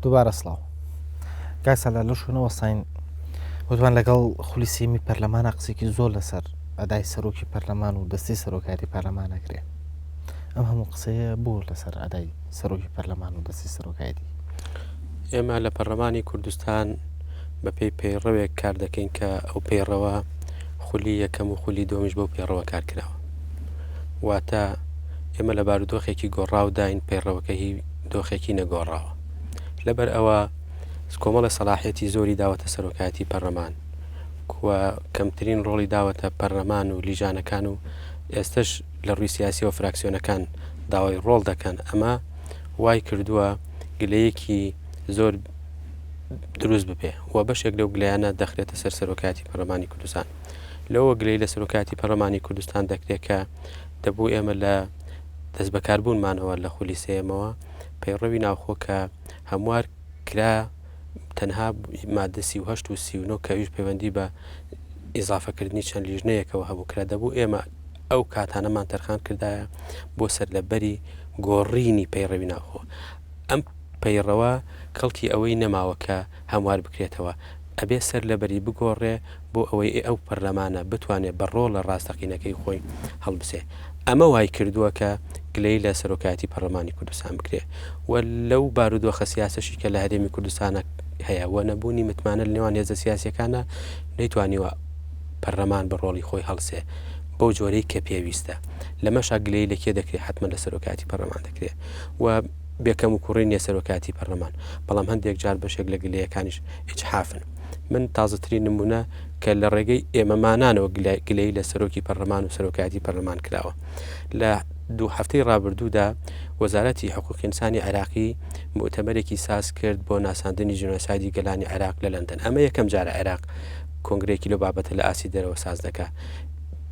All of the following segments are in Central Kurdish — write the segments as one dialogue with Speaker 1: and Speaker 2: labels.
Speaker 1: دووبارە سڵاو کاک سالار لەو شوێنە وەستاین وتمان لەگەڵ خولی سێمی پەرلەمانە قسێکی زۆر لەسەر ئەدای سەرۆکی پەرلەمان و دەستی سەرۆکایەتی پەرلەمان ئەکرێ ئەم هەموو قسەیە بۆ لەسەر ئەدای سەرۆکی پەرلەمان و دەستی سەرۆکایەتی؟
Speaker 2: ئێمە لە پەرلەمانی کوردستان بەپێی پەیڕەوێک کار دەکەین کە ئەو پەیڕەوە خولی یەکەم و خولی دووەمیش بەو پەیڕەوە کار کراوە واتە ئێمە لە بارودۆخێکی گۆڕاوداین پەیڕەوەکە هی دۆخێکی نەگۆڕاوە لەبەر ئەوە کۆمەڵە سەلاحیەتی زۆری داوەتە سەرۆکایەتی پەرلەمان و کەمترین ڕۆڵی داوەتە پەرلەمان و لیژانەکان و ئێستش لە ڕووی سیاسیەوە فراکسیۆنەکان داوای ڕۆڵ دەکەن ئەمە وای کردووە گلەیەکی زۆر دروست ببێ و بەشێک لەو گلەیانە دەخرێتە سەر سەرۆکایەتی پەرلەمانی کوردستان لەوە گلەی لە سەرۆکایەتی پەرلەمانی کوردستان دەکرێت کە دەبوو ئێمە لە دەستبەکاربوونمانەوە لە خولی سێیەمەوە پەیڕەوی ناوخۆ کە هەموار کرا تەنها مادە 38 و 39 کە ئەویش پەیوەندی بە ئیزافەکردنی چەند لیژنەیەکەوە هەبوو کرا دەبوو ئێمە ئەو کاتانەمان تەرخان کردایە بۆ سەرلەبەری گۆڕینی پەیڕەوی ناوخۆ ئەم پەیڕەوە کەڵکی ئەوەی نەماوە کە هەموار بکرێتەوە، ئەبێ سەر لەبەری بگۆڕێ بۆ ئەوەی ئەو پەرلەمانە بتوانێ بە ڕۆڵە ڕاستەقینەکەی خۆی هەڵبسێ. ئەمە وای کردووە کە گلەیی لە سەرۆکایەتی پەرلەمانی کوردستان بکرێ و لەو بارودۆخە سیاسەشی کە لە هەرێمی کوردستانە هەیە و نەبوونی متمانە لە نێوان هێزە سیاسیەکانە نەیتوانیوە پەرلەمان بە ڕۆڵی خۆی هەڵسێ بەو جۆرەی کە پێویستە. لەمەشا گلەیی لە کێ دەکرێ؟ حەتمەن لە سەرۆکایەتی پەرلەمان دەکرێ و بێ کەموکوڕی نیە سەرۆکایەتی پەرلەمان، بەڵام هەندێک جار بەشێک لە گلەیەکانیش ئیجحافن. من تازەترین نمونە کە لە ڕێگەی ئێمەمانانەوە گلەیی لە سەرۆکی پەرلەمان و سەرۆکایەتی پەرلەمان کراوە. لە دوو هەفتەی ڕابردوودا وەزارەتی حقوقی ئینسانی عێراقی موئتەمەرێکی ساز کرد بۆ ناساندنی جینۆسایدی گەلانی عێراق لە لەندەن. ئەمە یەکەم جارە عێراق کۆنگرەیەکی لەو بابەتە لە ئاستی دەرەوە ساز دەکا.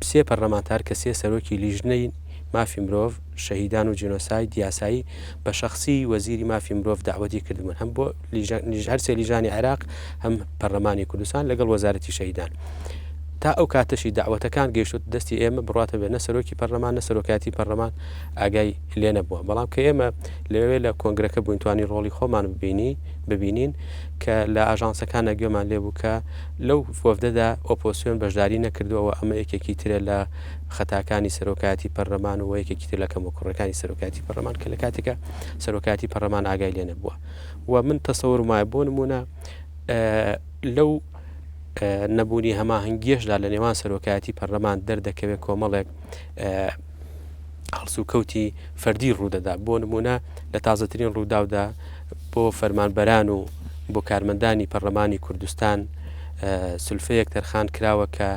Speaker 2: سێ پەرلەمانتار کە سێ سەرۆکی لیژنەی مافی مرۆڤ، شەهیدان و جینۆساید یاسایی بە شەخسی وەزیری مافی مرۆڤ دەعوەتی کردبوون هەم بۆ هەرسێ لیژانی عێراق هەم پەرلەمانی کوردستان لەگەڵ وەزارەتی شەهیدان. تا ئەو کاتەشی دەعوەتەکان گەیشتوت دەستی ئێمە بڕاتە بێ نە سەرۆکی پەرلەمان نە سەرۆکاتی پەرلەمان ئاگای لێ نەبووە بەڵام کە ئێمە لەوێ لە کۆنگرەکە بووین توانی ڕۆڵی خۆمان ببینی ببینین کە لە ئاژانسەکانە گوێمان لێ بوو کە لەو وەفدەدا ئۆپۆسیۆن بەشداری نەکردووە ئەمە یەکێکی ترە لە خەتاکانی سەرۆکایەتی پەرلەمان و یەکێکی تر لە کەموکوڕیەکانی سەرۆکایەتی پەرلەمان کە لە کاتێکا سەرۆکایەتی پەرلەمان ئاگای لێ نەبووە و من تەسەورم وایە بۆ نمونە لەو نەبوونی هەماهەنگیەشدا لە نێوان سەرۆکایەتی پەرلەمان دەردەکەوێت کۆمەڵێک هەڵسوکەوتی فەردی ڕوودەدا بۆ نمونە لە تازەترین ڕووداودا بۆ فەرمانبەران و بۆ کارمەندانی پەرلەمانی کوردستان سولفەیەک تەرخان کراوە کە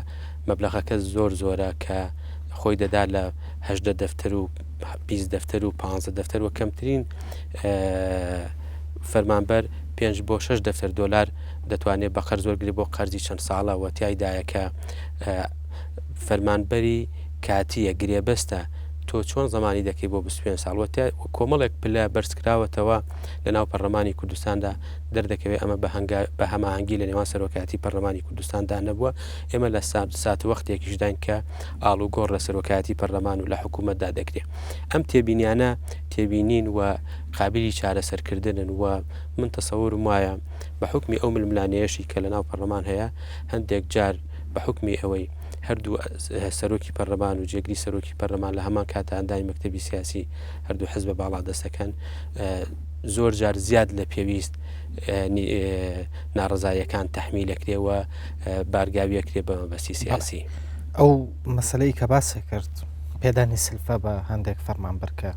Speaker 2: مەبلەغەکە زۆر زۆرە کە خۆی دەدا لە هەدە دەفتەر و 20 دەفتەر و 15 دەفتەر و کەمترین فەرمانبەر پێنج بۆ شش دەفتەر دۆلار دەتوانێت بە قەرز وەرگری بۆ قەرزی چەند ساڵە و تیایدایە کە فەرمانبەری کاتییە، گرێبەستە، تۆ چۆن زەمانی دەکەی بۆ 25 ساڵ و کۆمەڵێک پلە بەرزکراوەتەوە لە ناو پەرلەمانی کوردستاندا دەردەکەوێت ئەمە بە هەنگا بە هەماهەنگی لە نێوان سەرۆکایەتی پەرلەمانی کوردستاندا نەبووە ئێمە لە ساتوەختێکیشداین کە ئاڵوگۆڕ لە سەرۆکایەتی پەرلەمان و لە حکوومەتدا دەکرێت ئەم تێبینیانە تێبینین و قابلی چارەسەرکردنن و من تەسەورم وایە بە حوکمی ئەو ململانێیەشی کە لە ناو پەرلەمان هەیە هەندێک جار بە حوکمی ئەوەی هەردوو سەرۆکی پەرلەمان و جێگری سەرۆکی پەرلەمان لە هەمان کاتە ئەندامی مەکتەبی سیاسی هەردوو حزبە باڵادەستەکەن زۆر جار زیاد لە پێویست ناڕزایەکان تەحمیلەکرێ و بارگاویەکرێ بە مەبەستی سیاسی.
Speaker 1: ئەو مەسلەی کە باسی کرد پێدانی سلفە بە هەندێک فەرمانبەر کە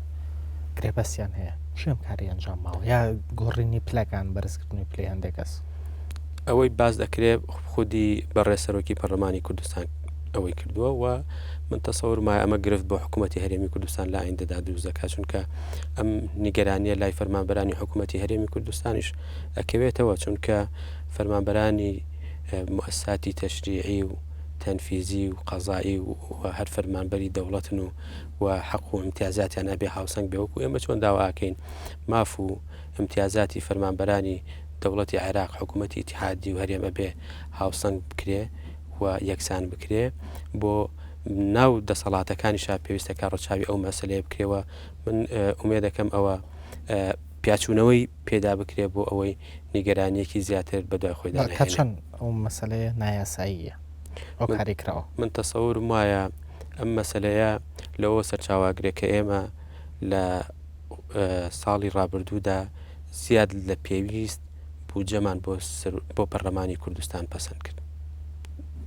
Speaker 1: گرێبەستیان هەیە شێم کاری ئەنجام ماوە یا گۆڕینی پلەکان بەرزکردنی پلەی هەندێک کەس
Speaker 2: ئەوەی باس دەکرێ خودی بەڕێز سەرۆکی پەرلەمانی کوردستان ئەوەی کردووە و من تەسەور مایە ئەمە گرفت بۆ حکوومەتتی هەرێمی کوردستان لە ئایندەدا دروست دەکات چونکە ئەم نیگەرانیە لای فەرمانبەرانی حکوومەتتی هەرێمی کوردستانیش ئەکەوێتەوە چونکە فەرمانبەرانی موسساتی تەشریعی و تەنفیزی و قەزایی و هەر فەرمانبەری دەوڵەتن و و حەق و امتیازاتیان ئەبێ هاوسەنگ بێ وەکو ئێمە چۆن داواکەین ماف و امتیازاتی فەرمانبەرانی دەوڵەتی عێراق، حکوومەتی ئیتیحادی و هەرێم ئەبێ هاوسەنگ بکرێ و یەکسان بکرێ. بۆ ناو دەسەڵاتەکانیشا پێویستە کە ڕەچاوی ئەو مەسەلەیە بکرێ و من ئومێدەکەم ئەوە. پیاچوونەوەی پێدا بکرێ بۆ ئەوەی نیگەرانییەکی زیاتر بەدوای خۆیدا
Speaker 1: تا
Speaker 2: نەهێنێ.
Speaker 1: چەند ئەو مەسەلەیە نایاساییە ئەو
Speaker 2: من
Speaker 1: کارەی کراوە؟
Speaker 2: من تەسەورم وایە ئەم مەسەلەیە لەوەوە سەرچاوە ئەگرێ کە ئێمە لە ساڵی ڕابردوودا زیاد لە پێویست بودجەمان بۆ بۆ پەرلەمانی کوردستان پەسەند کرد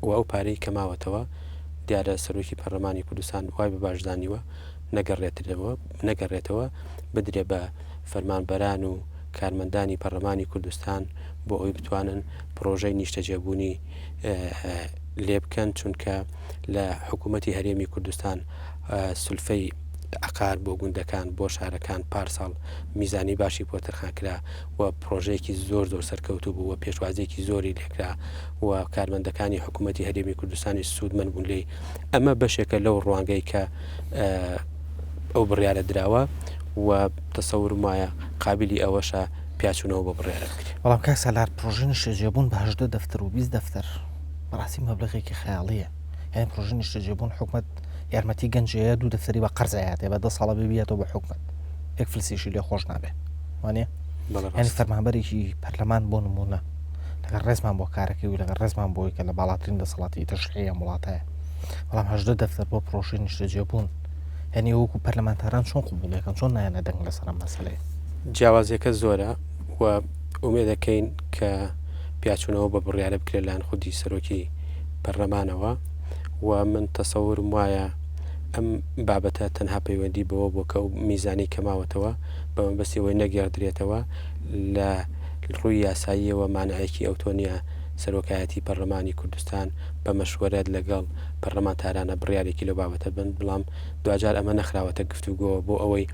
Speaker 2: و ئەو پارەی کە ماوەتەوە دیارە سەرۆکی پەرلەمانی کوردستان وای بە باش زانیوە نەگەڕێتەوە نەگەڕێتەوە بدرێ بە فەرمانبەران و کارمەندانی پەرلەمانی کوردستان بۆ ئەوەی بتوانن پرۆژەی نیشتەجێبوونی لێ بکەن چونکە لە حکوومەتی هەرێمی کوردستان سولفەی عەقار بۆ گوندەکان بۆ شارەکان پارساڵ میزانی باشی بۆ تەرخان کرا و پڕۆژەیەکی زۆر زۆر سەرکەوتوو بوو و پێشوازیەکی زۆری لێکرا و کارمەندەکانی حکوومەتی هەرێمی کوردستانی سوودمەند بوون لێی ئەمە بەشێکە لەو ڕوانگەی کە ئەو بڕیارە دراوە و تەسەورم وایە قابلی ئەوەشە پیاچوونەوە بۆ بڕیارە بکرێت.
Speaker 1: بەڵام کاک سالار پڕۆژەی نیشتەجێبوون بە 18 دەفتەر و 20 دەفتەر بەڕاستی مەبلەغێکی خەیاڵییە یانی پڕۆژەی نیشتەجێبوون حکومەت یارمەتی گەنجەیە دوو دەفتەری بە قەرز ئەیاتێ بە دە ساڵە بێ بیاتەوە بە حکومەت یەک فلسیشی لێ خۆش نابێ وانە یعنی فەرمانبەرێکی پەرلەمان بۆ نمونە لەگەڵ ڕێزمان بۆ کارەکەی و لەگەڵ ڕێزمان بۆی کە لە باڵاترین دەسەڵاتی تەشریعی ئەم وڵاتەیە بەڵام هەژدە دەفتەر بۆ پرۆژەی نیشتەجێبوون یعنی وەکو پەرلەمانتاران چۆن قبوڵیەکەن چۆن نایەنە دەنگ لەسەر ئەم مەسەلەیە
Speaker 2: جیاوازیەکە زۆرە و ئومێدەکەین کە پیاچوونەوە بە بڕیارە بکرێت لایەن خودی سەرۆکی پەرلەمانەوە و من تەسەورم وایە ئەم بابەتە تەنها پەیوەندی بەوە بووە کە ئەو میزانەی کە ماوەتەوە بە مەبەستی ئەوەی نەگێڕدرێتەوە لە ڕووی یاساییەوە مانعێکی ئەوتۆ نییە سەرۆکایەتی پەرلەمانی کوردستان بە مەشوەرەت لەگەڵ پەرلەمانتارانە بڕیارێکی لەو بابەتە بن بەڵام دواجار ئەمە نەخراوەتە گفتوگۆوە بۆ ئەوەی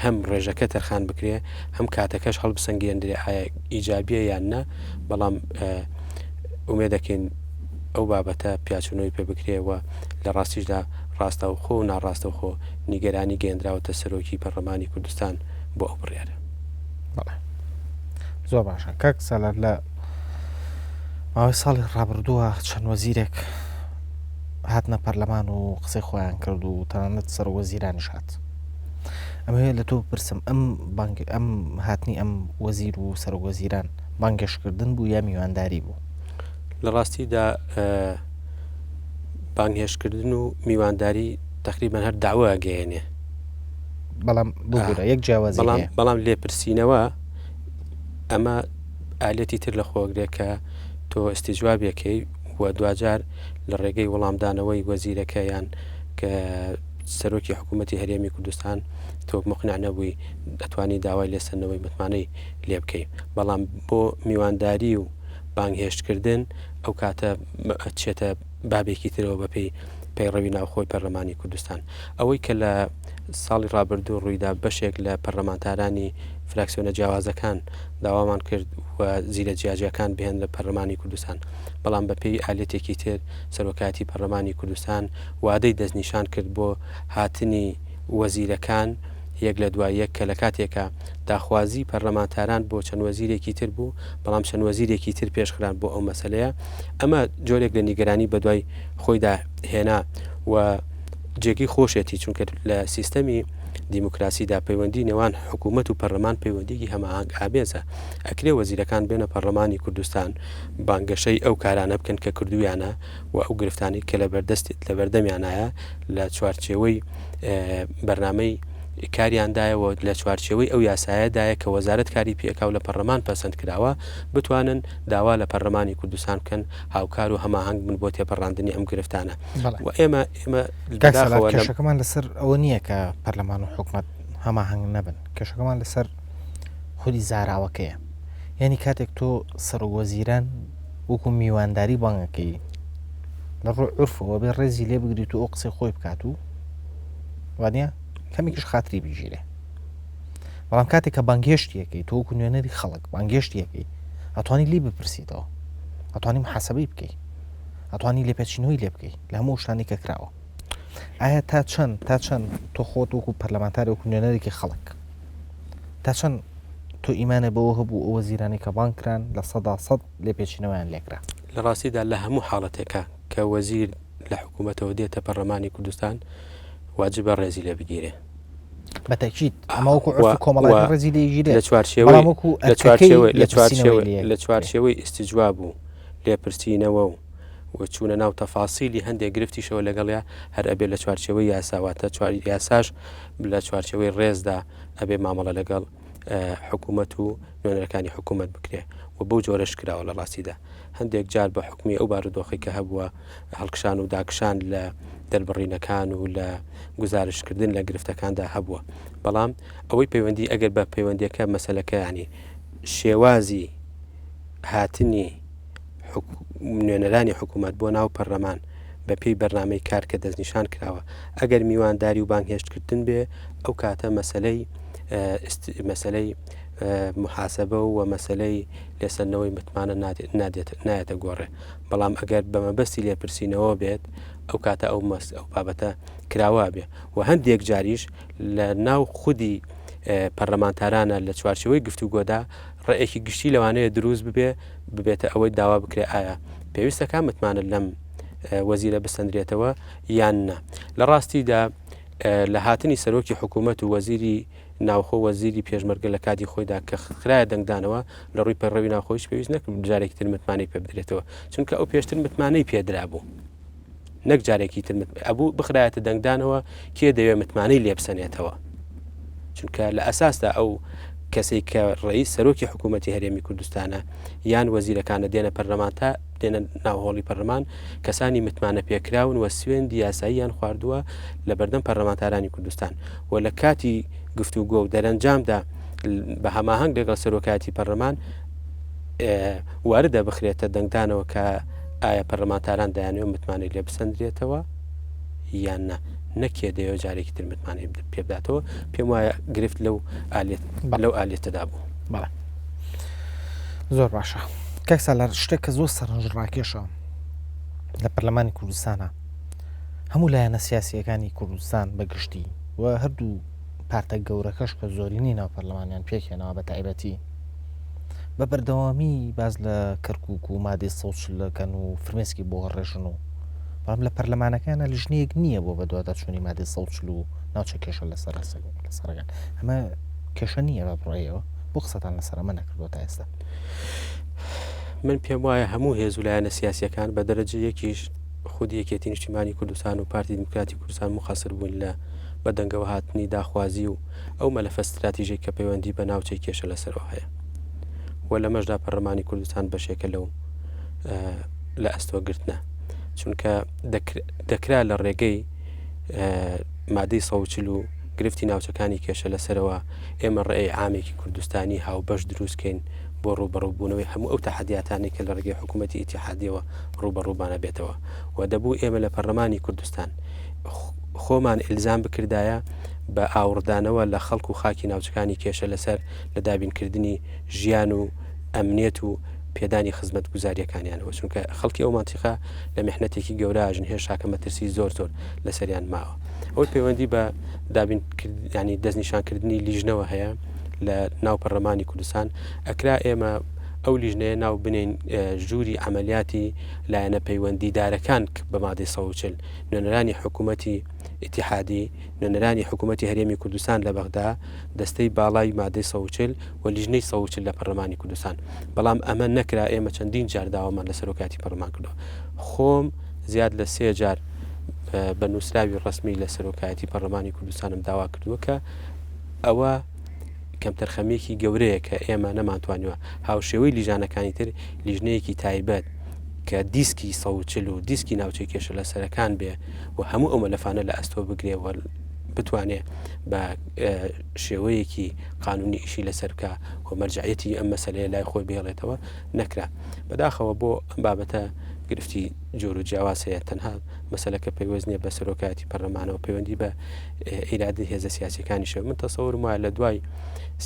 Speaker 2: هەم ڕێژەکە تەرخان بکرێ هەم کاتەکەش هەڵبسەنگێندرێ ئایا ئیجابیە یان نا بەڵام ئومێدەکەین ئەو بابەتە پیاچوونەوەی پێ بکرێ و لە ڕاستیشدا ڕاستەوخۆ و ناڕاستەوخۆ نیگەرانی گەیەندراوەتە سەرۆکی پەرلەمانی کوردستان بۆ ئەو بڕیارە.
Speaker 1: بەڵێ زۆر باشە کاک سالار لە ماوەی ساڵی ڕابردووە چەند وەزیرێک هاتنە پەرلەمان و قسەی خۆیان کرد و تەنانەت سەرۆک وەزیرانیش هات ئەمەوێت لە تۆ بپرسم ئەم بانگ ئەم هاتنی ئەم وەزیر و سەرۆک وەزیران بانگێشتکردن بوو یا میوانداری بوو؟
Speaker 2: لە ڕاستیدا بانگهێشتکردن و میوانداری تقریبان هەر داوە گەیەنێ
Speaker 1: بەڵام بگورە یەک جیاوازی
Speaker 2: بەڵام بەڵام لێپرسینەوە ئەمە ئالەتی تر لە خۆگرێ کە تۆ ئستیجوابەکەی و دواجار لە ڕێگەی وەڵامدانەوەی وەزیرەکە یان کە سەرۆکی حکوومەتتی هەرێمی کوردستان تۆ مقنع نەبووی دەتوانی داوای لێسەندنەوەی متمانەی لێ بکەی بەڵام بۆ میوانداری و بانگهێشتکردن ئەو کاتە ئەچێتە بابێکی ترەوە بەپێی پەیڕەوی ناوخۆی پەرلەمانی کوردستان. ئەوەی کە لە ساڵی ڕابردوو ڕوویدا بەشێک لە پەرلەمانتارانی فراکسیۆنە جیاوازەکان داوامان کرد وەزیرە جیاجیاکان بهێن لە پەرلەمانی کوردستان بەڵام بەپێی ئالەتێکی تر سەرۆکایەتی پەرلەمانی کوردستان وادەی دەستنیشان کرد بۆ هاتنی وەزیرەکان یەک لە دوای یەک کە لە کاتێکا داخوازی پەرلەمانتاران بۆ چەند وەزیرێکی تر بوو، بەڵام چەند وەزیرێکی تر پێشخران بۆ ئەو مەسەلەیە، ئەمە جۆرێک لە نیگەرانی بەدوای خۆیدا هێنا و جێگەی خۆشێتی، چونکە لە سیستەمی دیموکراسیدا پەیوەندی نێوان حکوومەت و پەرلەمان پەیوەندیی هەماهەنگ ئامێزە، ئەکرێ وەزیرەکان بێنە پەرلەمانی کوردستان بانگەشەی ئەو کارانە بکەن کە کردوویانە و ئەو گرفتانەی کە لەبەردەست لەبەردەمیانایە لە چوارچێوەی بەرنامەی کاریاندایە و لە چوارچێوەی ئەو یاسایەدایە کە وەزارەت کاری پێکا و لە پەرلەمان پەسەند کراوە بتوانن داوا لە پەرلەمانی کوردستان بکەن هاوکار و هەماهەنگ بن بۆ تێپەڕاندنی ئەم گرفتانە و ئێمە ئێمە
Speaker 1: کێشەکەمان لەسەر ئەوە نییە کە پەرلەمان و حکومەت هەماهەنگ نەبن کێشەکەمان لەسەر خودی زاراوەکەیە یعنی کاتێک تۆ سەرۆک وەزیران وەکو میوانداری بانگەکەی لە ڕووی عورفەوە بێ ڕێزی لێ بگریت و ئەو قسەی خۆی بکات و وانە کەمێکیش خاتری بگیرێ بەڵام کاتێک کە بانگهێشتیەکەی تۆ وەکو نوێنەری خەڵک بانگهێشتیەکەی ئەتوانی لی بپرسیتەوە ئەتوانی محاسبەی بکەی ئەتوانی لێپێچینەوەی لێ بکەی لە هەموو شتانی کە کراوە ئایا تا چەند تا چەند تۆ خۆت وەکو پەرلەمانتار وەکو نوێنەرێکی خەڵک تا چەند تۆ ئیمانە بەوە هەبوو ئەو وەزیرانی کە بانگ کران 100% لێپێچینەوەیان لێکرا.
Speaker 2: لە ڕاستیدا لە هەموو حاڵەتێکا کە وەزیر لە حکوومەتەوە دێتە پەرلەمانی کوردستان واجبە ڕێزی لێ بگیرێ.
Speaker 1: بە تەئکید ئەمە وەکو عورفی کۆمەڵایەتی ڕێزی لێ گیرێ
Speaker 2: لە چوارچێوەی
Speaker 1: بەڵام وەکو
Speaker 2: لە
Speaker 1: ئەرکەکەی
Speaker 2: چوارچێوەی لە
Speaker 1: لێپرسینەوەی
Speaker 2: چوارچێوەی
Speaker 1: لێ
Speaker 2: لە چوارچێوەی ئیستیجواب و لێپرسینەوە و و چوونە ناو تەفاسیلی هەندێک گرفتیشەوە لەگەڵیا هەر ئەبێ لە چوارچێوەی یاسا واتە چوار یاساش لە چوارچێوەی ڕێزدا ئەبێ مامەڵە لەگەڵ حکوومەت و نوێنەرەکانی حکوومەت بکرێ و بەو جۆرەش کراوە لە ڕاستیدا هەندێک جار بە حوکمی ئەو بارودۆخەی کە هەبووە هەڵکشان و داکشان لە دەربڕینەکان و لە گوزارشتکردن لە گرفتەکاندا هەبووە بەڵام ئەوەی پەیوەندی ئەگەر بە پەیوەندیەکە مەسەلەکە ینی شێوازی هاتنی نوێنەرانی حکوومەت بۆ ناو پەرلەمان بە پێی بەرنامەی کار کە دەستنیشان کراوە ئەگەر میوانداری و بانگهێشتکردن بێ ئەو کاتە مەسلەی مەسلەی محاسبە و مەسلەی لێسەندنەوەی متمانە نادێت نایەتە گۆڕێ بەڵام ئەگەر بە مەبەستی لێپرسینەوە بێت ئەو کاتە ئەو مەس ئەو بابەتە کراوە بێ و هەندێک جاریش لە ناو خودی پەرلەمانتارانە لە چوارچەوەی گفتوگۆدا ڕێیەکی گشتی لەوانەیە دروست ببێ ببێتە ئەوەی داوا بکرێ ئایا پێویستەکە متمانە لەم وەزیرە بسەندرێتەوە یان نا لە ڕاستیدا لە هاتنی سەرۆکی حکوومەت و وەزیری ناوخۆ وەزیری پێشمەرگە لە کاتی خۆیدا کە خرایە دەنگدانەوە لە ڕووی پەیڕەوی ناوخۆیش پێویست نەکرد جارێکی تر متمانەی پێ بدرێتەوە چونکە ئەو پێشتر متمانەی پێدرابوو نەک جارێکی تر ئەبوو بخرایەتە دەنگدانەوە کێ دەوێ متمانەی لێبسەنێتەوە چونکە لە ئەساسدا ئەو کەسێک کە ڕئیس سەرۆکی حکوومەتی هەرێمی کوردستانە یان وەزیرەکانە دێنە پەرلەمان تا دێنە ناو هۆڵی پەرلەمان کەسانی متمانە پێکراون و سوێندی یاساییان خواردووە لە بەردەم پەرلەمانتارانی کوردستان و لە کاتی گفتوگۆ و دەرەنجامدا بە هەماهەنگ لەگەڵ سەرۆکایەتی پەرلەمان واردە بخرێتە دەنگدانەوە کە ئایا پەرلەمانتاران دەیانەوێت متمانەی لێ بسەندرێتەوە یان نا نەکێ دەیەوە جارێکی تر متمانەی پێبداتەوە پێم وایە گرفت لەو ئالێت لەو ئالێتەدا بوو
Speaker 1: بەڵێ زۆر باشە کاک سالار شتێک کە زۆر سەرنج ڕاکێشە لە پەرلەمانی کوردستانە هەموو لایەنە سیاسیەکانی کوردستان بە گشتی و هەردوو پارتە گەورەکەش کە زۆرینەی ناو پەرلەمانیان پێکهێناوە بە تایبەتی بە بەردەوامی باز لە کەرکک و مادەی سەوچلەکەن و فرمێسکی بۆ ڕێژن و بەڵام لە پەرلەمانەکانە لیژنەیەک نییە بۆ بەدواداچوونی مادەی سەوچل و ناوچە کێشە لەسەر لەسەرەکان ئەمە کێشە نییە بە بڕایەوە بۆ قسەتان لەسەر ئەمە نەکردووە تا ئێستا؟
Speaker 2: من پێم وایە هەموو هێز و لایەنە سیاسیەکان بە دەرەجە یەکیش خودی یەکێتی نیشتیمانی کوردستان و پارتی دیموکراتی کوردستان مخەسر بووین لە بەدەنگەوە هاتنی داخوازی و ئەو مەلەفە ستراتیژەی کە پەیوەندی بە ناوچەی کێشە لەسەرەوە هەیە و لەمەشدا پەرلەمانی کوردستان بەشێکە لەو لە ئەستۆ گرتنە چونکە دەکرا لە ڕێگەی مادەی 140 و گرفتی ناوچەکانی کێشە لەسەرەوە ئێمە ڕێی عامێکی کوردستانی هاوبەش دروست کەین بۆ ڕووبەڕووبوونەوەی هەموو ئەو تەحەدیاتانەی کە لە ڕێگەی حکوومەتی ئیتیحادیەوە ڕووبەڕووبانە بێتەوە و دەبوو ئێمە لە پەرلەمانی کوردستان خۆمان ئیلزام بکردایە بە ئاوڕدانەوە لە خەڵک و خاکی ناوچەکانی کێشە لەسەر لە دابینکردنی ژیان و ئەمنیەت و پێدانی خزمەتگوزاریەکانیانەوە چونکە خەڵکی ئەو مانتیقە لە میحنەتێکی گەورە ئەژن هێشتاکە مەترسی زۆر زۆر لەسەریان ماوە ئەوەی پەیوەندی بە دابین ینی دەستنیشانکردنی لیژنەوە هەیە لە ناو پەرلەمانی کوردستان ئەکرا ئێمە ئەو لیژنەیە ناو بنین ژووری عملیاتی لایەنە پەیوەندیدارەکان بە مادەی 140 نوێنەرانی حکوومەتی ئیتیحادی نوێنەرانی حکوومەتی هەرێمی کوردستان لە بەغدا دەستەی باڵای مادەی 140 و لیژنەی 140 لە پەرلەمانی کوردستان بەڵام ئەمە نەکرا ئێمە چەندین جار داوامان لە سەرۆکاتی پەرلەمان کردووە خۆم زیاد لە سێ جار بە نووسراوی ڕەسمی لە سەرۆکایەتی پەرلەمانی کوردستانم داوا کردووە کە ئەوە کەمتەرخەمیەکی گەورەیە کە ئێمە نەمانتوانیوە هاوشێوەی لیژانەکانی تر لیژنەیەکی تایبەت کە دیسکی سەوچل و دیسکی ناوچەی کێشە لەسەرەکان بێ و هەموو ئەو مەلەفانە لە ئەستۆ بگرێ و بتوانێ بە شێوەیەکی قانونی ئیشی لەسەر بکە و مەرجعەتی ئەم مەسلەیە لای خۆی بهێڵێتەوە نەکرا بەداخەوە بۆ ئەم بابەتە گرفتی جۆر و جیاواز هەیە تەنها مەسەلەکە پەیوەست نییە بە سەرۆکایەتی پەرلەمانەوە پەیوەندی بە ئیرادەی هێزە سیاسیەکانیشەوە من تەسەورم وایە لە دوای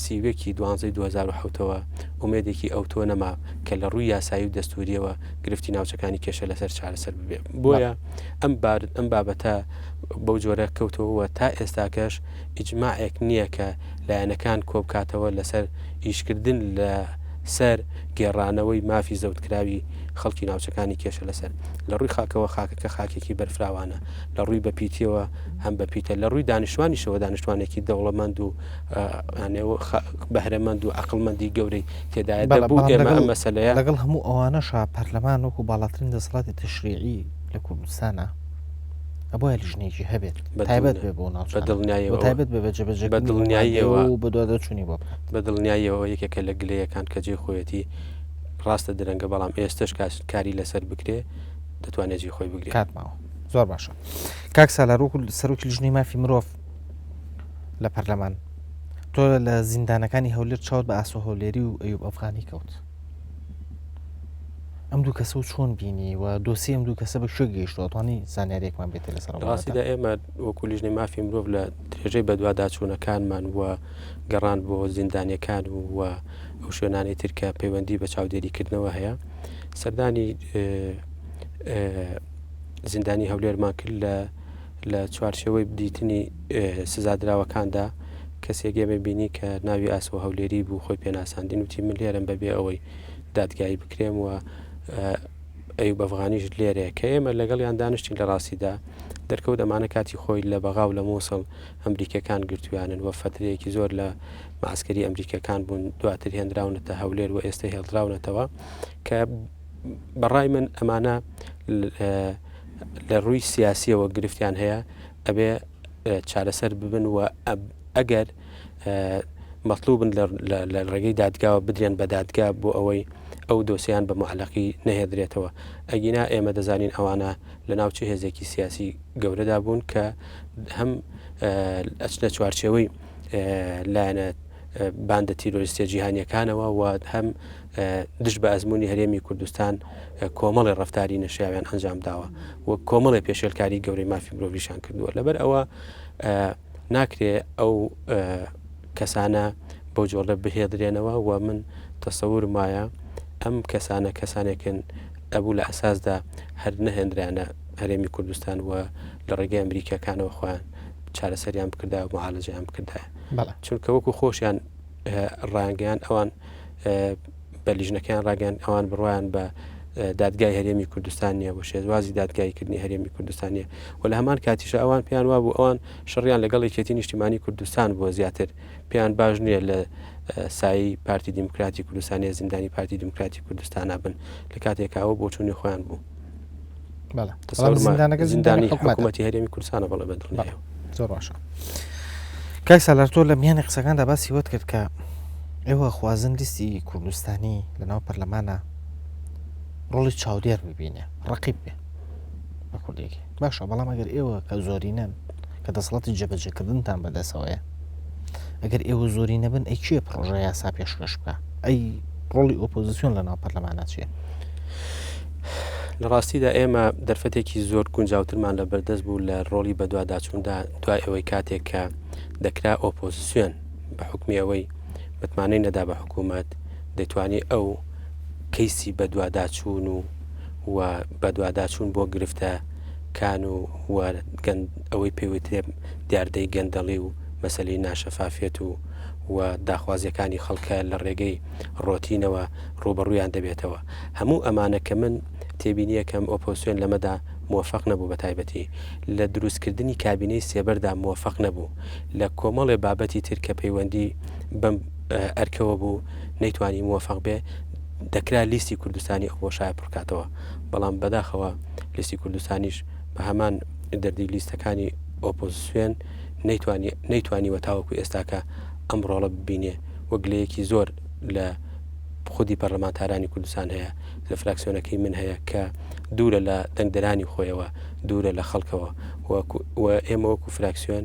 Speaker 2: سیوەکی دوانزەی 2007ەوە ئومێدێکی ئەوتۆ نەما کە لە ڕووی یاسایی و دەستوریەوە گرفتی ناوچەکانی کێشە لەسەر چارەسەر ببێ بۆیە ئەم بار ئەم بابەتە بەو جۆرە کەوتەوە تا ئێستاکەش ئیجماعێک نییە کە لایەنەکان کۆبکاتەوە لەسەر ئیشکردن لە سەر گێڕانەوەی مافی زەوتکراوی خەڵکی ناوچەکانی کێشە لەسەر. لە ڕووی خاکەوە خاکەکە خاکێکی بەرفراوانە، لە ڕووی بەپیتیەوە هەم بەپیتە، لە ڕووی دانیشتوانیشەوە دانیشتوانێکی دەوڵەمەند و بەهرەمەند و عەقڵمەندی گەورەی تێدایە. دەبوو ئێمە ئەم مەسەلەیە.
Speaker 1: لەگەڵ هەموو ئەوانەشا پەرلەمان وەکو باڵاترین دەسەڵاتی تەشریعی لە کوردستانا ئەبوایە لیژنەیەکی هەبێت تایبەت بێ بۆ ناوچانە
Speaker 2: بە
Speaker 1: تایبەت بێ بە جێبەجێکردنی ئەو مادەیە و بەدواداچوونی بۆ بکات.
Speaker 2: بە دڵنیاییەوە یەکێکە لە گلەیەکان کە جێی خۆیەتی، ڕاستە درەنگە بەڵام ئێستەش کاری لەسەر بکرێ دەتوانێت جێی خۆی بگرێت.
Speaker 1: کات ماوە. زۆر باشە. کاک سالار وەکو سەرۆکی لیژنەی مافی مرۆڤ لە پەرلەمان تۆ لە زیندانەکانی هەولێر چاوت بە ئاسۆ هەولێری و ئەیوب ئەفغانی کەوت. ئەم دوو کەسە و چۆن بینی و دۆسی ئەم دوو کەسە بە کوێ گەیشتووە توانی زانیاریەکمان بێتێ لەسەر ئەو بابەتە؟
Speaker 2: ڕاستیدا ئێمە وەکو لیژنەی مافی مرۆڤ لە درێژەی بەدواداچوونەکانمان و گەڕان بۆ زیندانیەکان و و ئەو شوێنانەی تر کە پەیوەندی بە چاودێریکردنەوە هەیە سەردانی زیندانی هەولێرمان کرد لە لە چوارچێوەی دیتنی سزادراوەکاندا کەسێک ئێمە بینی کە ناوی ئاسۆ هەولێری بوو خۆی پێناساندین وتی من لێرەم بەبێ ئەوەی دادگایی بکرێم و ئەیوب ئەفغانیش لێرەیە کە ئێمە لەگەڵیان دانیشتین لە ڕاستیدا دەرکەوت ئەمانە کاتی خۆی لە بەغا و لە مووسڵ ئەمریکەکان گرتویانن و فەترەیەکی زۆر لە معسکەری ئەمریکەکان بوون دواتر هێنراونەتە هەولێر و ئێستا هێڵدراونەتەوە کە بەڕای من ئەمانە لە ڕووی سیاسیەوە گرفتیان هەیە ئەبێ چارەسەر ببن و ئەگەر مەطلوبن لە ڕێگەی دادگاوە بدرێن بە دادگا بۆ ئەوەی ئەو دۆسیان بە معلقی نەهێدرێتەوە ئەگینا ئێمە دەزانین ئەوانە لە ناو چ هێزێکی سیاسی گەورەدا بوون کە هەم ئەچنە چوارچێوەی لایەنە باندە تیرۆریستیە جیهانیەکانەوە و هەم دژ بە ئەزمموی هەرێمی کوردستان کۆمەڵی ڕفتاری نەشیاویان ئەنجام داوە و کۆمەڵی پێشێلکاری گەورەی مافی مرۆڤیشان کردووە لەبەر ئەوە ناکرێ ئەو کەسانە بەو جۆڵە بهێدرێنەوە و من تەسەورم وایە ئەم کەسانە کەسانێکن ئەبوو لە ئەساسدا هەر نەهێنرانە هەرێمی کوردستان و لە ڕێگەی ئەمریکیەکانەوە خۆیان چارەسەریان بکردا و معالەجەیان بکردایە چونکە وەکو خۆشیان ڕایانگەیان ئەوان بە لیژنەکەیان ڕاگەیان ئەوان بڕوایان بە دادگای هەرێمی کوردستان نییە بۆ شێوازی دادگاییکردنی هەرێمی کوردستان نییە و لە هەمان کاتیشە ئەوان پێیان وابوو ئەوان شەڕیان لەگەڵ یەکێتی نیشتیمانی کوردستان بووە زیاتر پێیان باش نییە لە سایی پارتی دیموکراتی کوردستانی زیندانی پارتی دیموکراتی کوردستانە بن لە کاتێکا ئەوە بۆچوونی خۆیان بوو.
Speaker 1: زیندانەکە
Speaker 2: زیندانی حکوومەتی هەرێمی کوردستانە بەڵێ بە دڵنیایەوە.
Speaker 1: زۆر باشە. کاک سالار تۆ لە میانی قسەکاندا باسی وەت کرد کە ئێوە خوازن لیستی کوردستانی لەناو پەرلەمانە ڕۆڵی چاودێر ببینێ ڕقیب بێ بە کوردێکی باشە بەڵام ئەگەر ئێوە کە زۆرینەن کە دەسەڵاتی جێبەجێکردنتان بەدەسەوەیە ئەگەر ئێوە زۆری نەبن ئەی کێ پڕۆژە یاسا پێشکەش بکە ئەی ڕۆڵی ئۆپۆزیسیۆن لە ناو پەرلەمانە چییە؟
Speaker 2: لە ڕاستیدا ئێمە دەرفەتێکی زۆر گونجاوترمان لە بەردەست بوو لە ڕۆڵی بەدواداچووندا دوای ئەوەی کاتێک کە دەکرا ئۆپۆزیسیۆن بە حکومی ئەوەی متمانەی نەدا بە حکوومەت دەتوانی ئەو کەیسی بەدواداچوون و و بەدواداچوون بۆ گرفتە کان و و ئەوەی پێوترێ دیاردەی گەندەڵی و مەسەلەی ناشەفافیەت و و داخوازیەکانی خەڵکە لە ڕێگەی ڕۆتینەوە ڕووبەڕوویان دەبێتەوە. هەموو ئەمانە کە من تێبینیەکەم ئۆپۆزسیۆن لەمەدا مۆفەق نەبوو بەتایبەتی لە دروستکردنی کابینەی سێبەردا مۆفەق نەبوو لە کۆمەڵێ بابەتی تر کە پەیوەندی بەم ئەرکەوە بوو نەیتوانی مۆفەق بێ دەکرا لیستی کوردستانی ئەو بۆشایە پڕکاتەوە بەڵام بەداخەوە لیستی کوردستانیش بە هەمان دەردی لیستەکانی ئۆپۆزسیۆن نەیتوانی نەیتوانیوە تاوەکو ئێستاکە ئەم ڕۆڵە ببینێ و گلەیەکی زۆر لە خودی پەرلەمانتارانی کوردستان هەیە لە فراکسیۆنەکەی من هەیە کە دوورە لە دەنگدەرانی خۆیەوە دوورە لە خەڵکەوە و ئێمە وەکو فراکسیۆن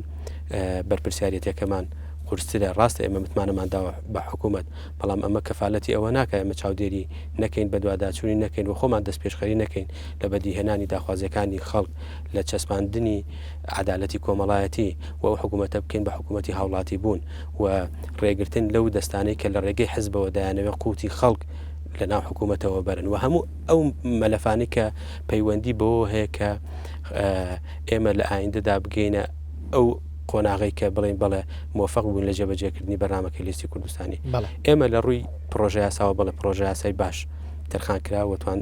Speaker 2: بەرپرسیارەتەکەمان قورسترە ڕاستە ئێمە متمانەمان داوە بە حکوومەت بەڵام ئەمە کەفالەتی ئەوە ناکە ئێمە چاودێری نەکەین بەدواداچوونی نەکەین و خۆمان دەستپێشخەری نەکەین لە بەدیهێنانی داخوازیەکانی خەڵک لە چەسپاندنی عەدالەتی کۆمەڵایەتی و ئەو حکوومەتە بکەین بە حکوومەتی هاوڵاتی بوون و ڕێگرتن لەو دەستانەی کە لە ڕێگەی حزبەوە دەیانەوێت قوتی خەڵک لە ناو حکوومەتەوە بەرن و هەموو ئەو مەلەفانەی کە پەیوەندی بەوە هەیە کە ئێمە لە ئایندەدا بگەینە ئەو قۆناغەی کە بڵێین بەڵێ مۆفەق بووین لە جێبەجێکردنی بەرنامەکەی لیستی کوردستانی. ئێمە لە ڕووی پڕۆژە یاساوە بەڵێ پڕۆژە یاسای باش تەرخان کرا و توان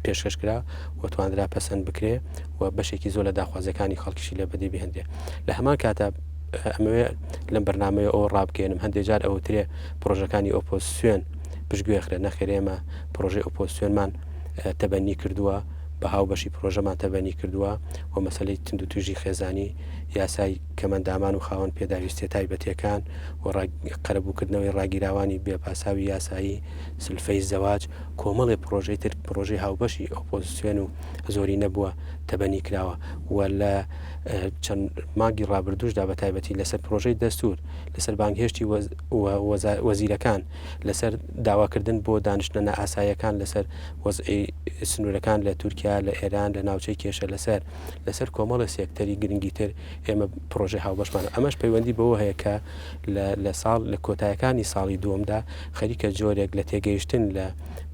Speaker 2: پێشکەش کرا و توانرا پەسەند بکرێ و بەشێکی زۆر لە داخوازیەکانی خەڵکیشی لێ بەدی بهێندرێ. لە هەمان کاتا ئەمەوێ لەم بەرنامەیە ئەوە ڕابگەێنم هەندێک جار ئەوترێ پرۆژەکانی ئۆپۆزیسیۆن پشتگوێ خرێن نەخێر ئێمە پرۆژەی ئۆپۆزیسیۆنمان تەبەنی کردووە بە هاوبەشی پرۆژەمان تەبەنی کردووە و مەسەلەی توندوتیژی خێزانی، یاسای کەمەندامان و خاوەن پێداویستیە تایبەتیەکان و قەرەبووکردنەوەی ڕاگیراوانی بێ پاساوی یاسایی، سلفەی زەواج، کۆمەڵێ پرۆژەی تر پرۆژەی هاوبەشی ئۆپۆزسیۆن و زۆرینە بووە تەبەنی کراوە و لە چەند مانگی ڕابردووشدا بە تایبەتی لەسەر پرۆژەی دەستور، لەسەر بانگهێشتی وەزیرەکان، لەسەر داواکردن بۆ دانیشتنە نائاساییەکان لەسەر وەزعی سنوورەکان لە تورکیا، لە ئێران، لە ناوچەی کێشە لەسەر، لەسەر کۆمەڵێ سێکتەری گرنگی تر ئێمە پڕۆژەی هاوبەشمان ئەمەش پەیوەندی بەوە هەیە کە لە ساڵ لە کۆتایەکانی ساڵی دووەمدا خەریکە جۆرێک لە تێگەیشتن لە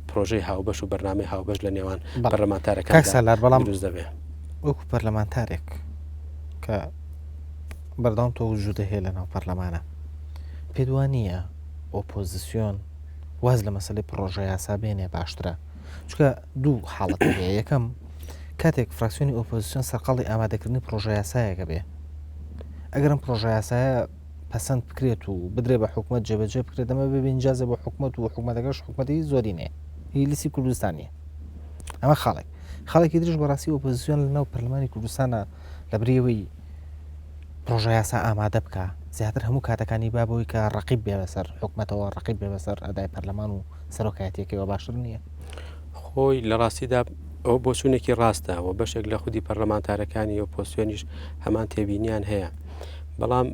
Speaker 2: پرۆژەی هاوبەش و بەرنامەی هاوبەش لە نێوان پەرلەمانتارەکان
Speaker 1: سالار بەڵام دروست دەبێ. وەکو پەرلەمانتارێک کە بەردەوام تۆ وجودە هەیە لە ناو پەرلەمانە پێت وا نییە ئۆپۆزیسیۆن واز لە مەسەلەی پڕۆژە یاسا بێنێ باشترە چونکە دوو حاڵەت هەیە یەکەم کاتێک فراکسیۆنی ئۆپۆزیسیۆن سەرقاڵی ئامادەکردنی پڕۆژە یاسایەکە بێ ئەگەر ئەم پڕۆژە یاسایە پەسەند بکرێت و بدرێ بە حکوومەت جێبەجێ بکرێت دەمە بێ ئینجازە بۆ حکوومەت و حکوومەتەکەش حکوومەتی زۆرینەیە هی لیستی کوردستانیە ئەمە خاڵێک خاڵێکی تریش بەڕاستی ئۆپۆزیسیۆن لەناو پەرلەمانی کوردستانە لە بریەوەی پڕۆژە یاسا ئامادە بکا زیاتر هەموو کاتەکانی با بۆی کە ڕەقیب بێ بەسەر حکومەتەوە ڕەقیب بێ بەسەر ئەدای پەرلەمان و سەرۆکایەتیەکەیەوە باشتر نییە؟
Speaker 2: خۆی لە ڕاستیدا ئەوە بۆچوونێکی ڕاستە و بەشێک لە خودی پەرلەمانتارەکانی ئۆپۆزسیۆنیش هەمان تێبینیان هەیە بەڵام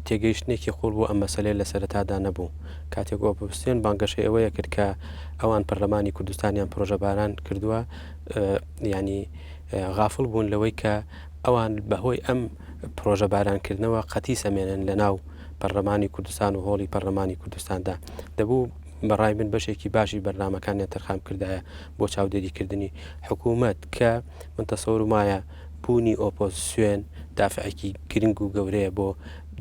Speaker 2: تێگەیشتنێکی قوڵ بۆ ئەم مەسەلەیە لە سەرەتادا نەبوو کاتێک ئۆپۆزسیۆن بانگەشەی ئەوەیە کرد کە ئەوان پەرلەمانی کوردستانیان پرۆژەباران کردووە ینی غافڵ بوون لەوەی کە ئەوان بەهۆی ئەم پرۆژە بارانکردنەوە قەتیس ئەمێنن لەناو پەرلەمانی کوردستان و هۆڵی پەرلەمانی کوردستاندا. دەبوو بەڕای من بەشێکی باشی بەرنامەکانیان تەرخان بکردایە بۆ چاودێریکردنی حکوومەت کە من تەسەورم وایە بوونی ئۆپۆزسیۆن دافعێکی گرنگ و گەورەیە بۆ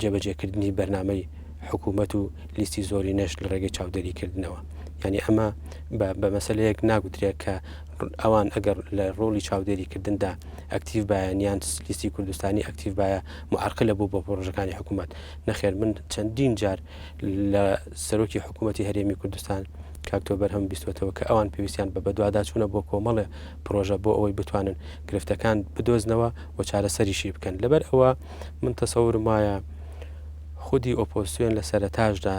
Speaker 2: جێبەجێکردنی بەرنامەی حکوومەت و لیستی زۆرینەش لە ڕێگەی چاودێریکردنەوە. یانی ئەمە بە مەسەلەیەک ناگوترێ کە ئەوان ئەگەر لە ڕۆڵی چاودێریکردندا ئەکتیڤ بایەن یان لیستی کوردستانی ئەکتیڤ بایە معرقلە بوو بۆ پڕۆژەکانی حکوومەت نەخێر من چەندین جار لە سەرۆکی حکوومەتی هەرێمی کوردستان کاک تۆ بەرهەم بیستوەتەوە کە ئەوان پێویستیان بە بەدواداچوونە بۆ کۆمەڵێ پرۆژە بۆ ئەوەی بتوانن گرفتەکان بدۆزنەوە و چارەسەریشی بکەن لەبەر ئەوە من تەسەورم وایە خودی ئۆپۆزسیۆن لە سەرەتاشدا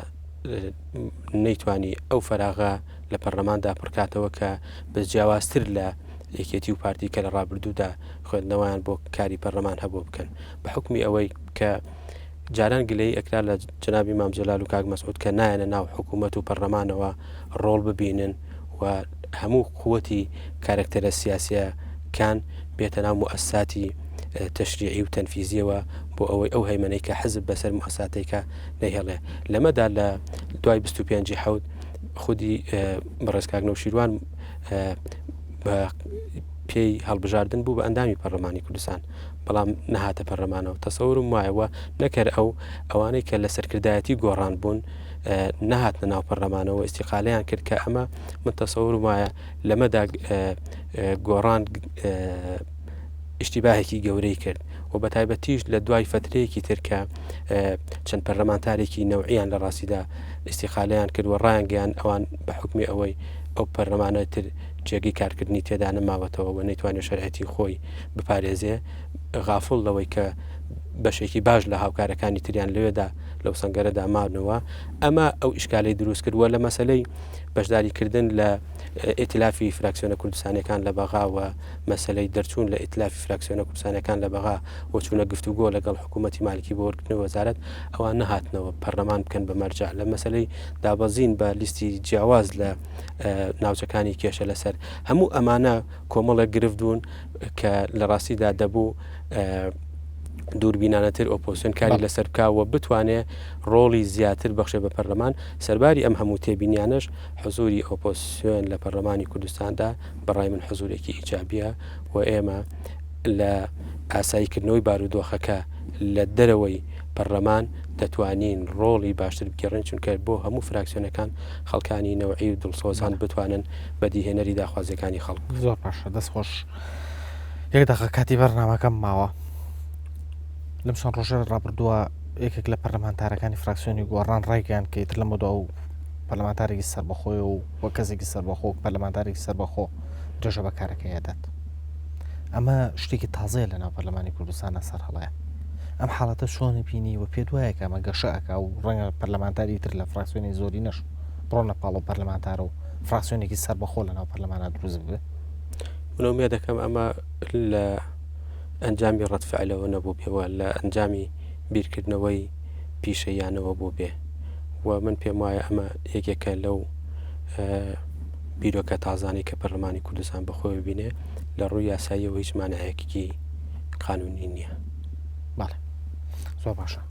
Speaker 2: نەیتوانی ئەو فەراغە لە پەرلەماندا پڕکاتەوە کە بە جیاوازتر لە یەکێتی و پارتی کە لە ڕابردوودا خوێندنەوەیان بۆ کاری پەرلەمان هەبوو بکەن بە حکومی ئەوەی کە جاران گلەیی ئەکرا لە جەنابی مام جەلال و کاک مەسعود کە نایەنە ناو حکوومەت و پەرلەمانەوە ڕۆڵ ببینن و هەموو قوتی کارەکتەرە سیاسیەکان بێتە ناو موئەسساتی تەشریعی و تەنفیزیەوە بۆ ئەوەی ئەو هەیمەنەی کە حزب بەسەر موئەسساتێکە نەیهێڵێ لەمەدا لە دوای 25 حوت خودی بەڕێز کاک نەوشیروان بە پێی هەڵبژاردن بوو بە ئەندامی پەرلەمانی کوردستان بەڵام نەهاتە پەرلەمانەوە تەسەورم وایە و نەکەر ئەو ئەوانەی کە لە سەرکردایەتی گۆڕان بوون نەهاتنە ناو پەرلەمانەوە ئیسیقالیان کرد کە ئەمە من تەسەورم وایە لەمەدا گۆڕان ئیشتیباهێکی گەورەی کرد و بە تایبەتیش لە دوای فترەیەکی تر کە چەند پەرلەمانتارێکی نەوعیان لە ڕاستیدا ئیسیقالەیان کرد و ڕایانگەیان ئەوان بە حکومی ئەوەی ئەو پەرلەمانە تر جێگەی کارکردنی تێدا نەماوەتەوە و نەیتوانێت شەرعەتی خۆی بپارێزێ غافڵ لەوەی کە بەشێکی باش لە هاوکارەکانی تریان لەوێدا لەو سەنگەرەدا مانەوە ئەمە ئەو ئیشکالەی دروست کرد وە لە مەسلەی بەشداریکردن لە ئیتلافی فراکسیۆنە کوردستانیەکان لە بەغا و مەسەلەی دەرچوون لە ئیتلافی فراکسیۆنە کوردستانیەکان لە بەغا و چوونە گفتوگۆ لەگەڵ حکوومەتی مالکی بۆ وەرگرتنی وەزارەت ئەوان نەهاتنەوە پەرلەمان بکەن بە مەرجع لە مەسەلەی دابەزین بە لیستی جیاواز لە ناوچەکانی کێشە لەسەر هەموو ئەمانە کۆمەڵێک گرفت بوون کە لە ڕاستیدا دەبوو دووربینانەتر ئۆپۆزسیۆن کاری لەسەر بکا و بتوانێ ڕۆڵی زیاتر بەخشێ بە پەرلەمان سەرباری ئەم هەموو تێبینیانەش حزوری ئۆپۆزسیۆن لە پەرلەمانی کوردستاندا بەڕای من حزورێکی ئیجابیە و ئێمە لە ئاساییکردنەوەی بارودۆخەکە لە دەرەوەی پەرلەمان دەتوانین ڕۆڵی باشتر بگێڕین چونکە بۆ هەموو فراکسیۆنەکان خەڵکانی نەوعی و دڵسۆزان بتوانن بەدیهێنەری داخوازیەکانی خەڵک بن.
Speaker 1: زۆر باشە دەست خۆش یەک دەقە کاتی بەرنامەکەم ماوە لەم چەند ڕۆژە ڕابردووە یەکێک لە پەرلەمانتارەکانی فراکسیۆنی گۆڕان ڕایگەیاند کە ئیتر لەمەودوا ئەو پەرلەمانتارێکی سەربەخۆیە و وەک کەسێکی سەربەخۆ پەرلەمانتارێکی سەربەخۆ درێژە بە کارەکەی ئەدات ئەمە شتێکی تازەیە لە ناو پەرلەمانی کوردستانە سەر هەڵەیە ئەم حاڵەتە چۆنی بینی و پێت وایە کە ئەمە گەشە ئەکا و ڕەنگە پەرلەمانتاری تر لە فراکسیۆنی زۆری نەش بڕۆنە پاڵ و پەرلەمانتارە و فراکسیۆنێکی سەربەخۆ لە ناو پەرلەمانە دروست ببێ؟
Speaker 2: من ئومێد دەکەم ئەمە لە ئەنجامی ڕەد فعلەوە نەبوو بێ و لە ئەنجامی بیرکردنەوەی پیشەییانەوە بوو بێ و من پێم وایە ئەمە یەکێکە لەو بیرۆکە تازانەی کە پەرلەمانی کوردستان بەخۆی بینێ لە ڕووی یاساییەوە هیچ مانایەکی قانونی نییە.
Speaker 1: بەڵێ زۆر باشە.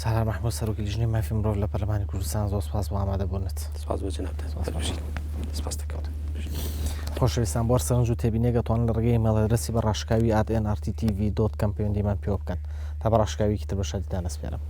Speaker 1: سالار محمود سەرۆکی لیژنەی مافی مرۆڤ لە پەرلەمانی کوردستان زۆر سپاس بۆ ئامادەبوونت.
Speaker 2: سپاس بۆ جەنابتان. سپاس دەکەم.
Speaker 1: خۆشەویستان بۆ سەرنج و تێبینێک دەتوانن لە ڕێگەی ئیمەیڵ ئەدرەسی بە ڕاشکاوی at nrttv dot com پەیوەندیمان پێوە بکەن تا بە ڕاشکاویەکی تر بە شادیتان ئەسپێرم.